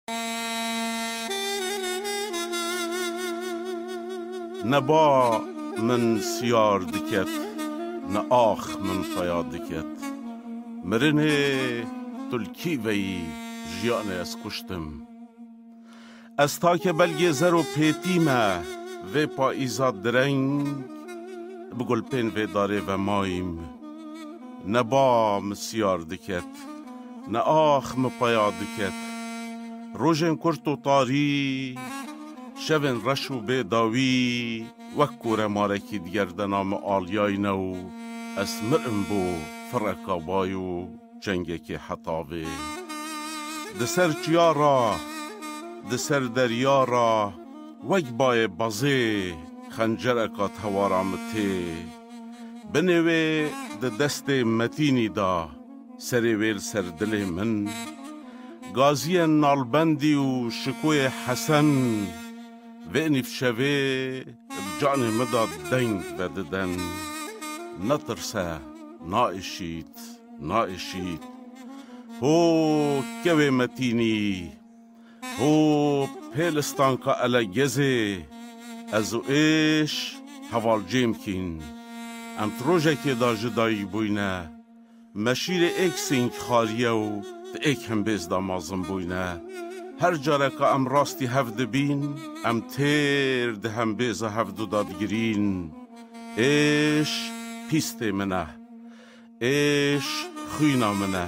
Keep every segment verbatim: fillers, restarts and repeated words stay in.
Ne ba min siyar diket, ne ax min peya diket. Mirinê tu li kî veyî, jiyanê ez kuştim. Ez take belgê zer û pêtî me, vê paîza direng, bi gulpên vê darê ve mayîm. Ne ba min siyar diket, ne ax min peya diket. Rojên kurt û tarî, şevên reş û bêdawî, wek kûremarekî di gerdena min aliyayne û ez mirim bo fireka bay û cengekê hetavê. Di ser çiya ra, di ser derya ra, wek bayê bazê, xencereka tewara min tê. Binê wê di destê Metînî da, serê wê li ser dilê min. Gaziyên nalbendî û şikoyê Hesen, vê nîvşevê bi canê min de deng vediden. Netirse, naêşît, naêşît. Ho kewê Metînî, ho pêlistanka Elegezê, ez û êş hevalcêm kîn. Em di rojekê de ji dayik bûyne. Me şîrê êk sîng xwariye û di êk himbêz de mezin bûyne. Her careke em rastî hev dibîn, em têr di himbêza hevdu de digirîn. Êş pîstê min e. Êş xwîna min e.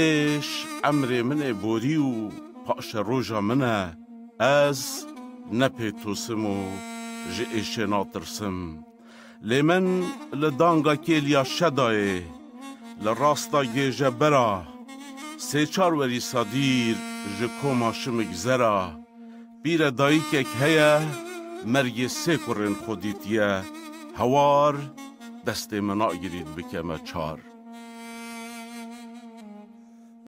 Êş emrê min ê borî û paşeroja min e. Ez ne pêtûsim û ji êşê natirsim. Lê min li danga kêliya şedayê, li rasta gêjebera, sê çar werî sadîr ji koma şimik zera, pîre dayikek heye, mergê sê kurên xwe dîtiye, hewar destê min nagirît bikeme çar.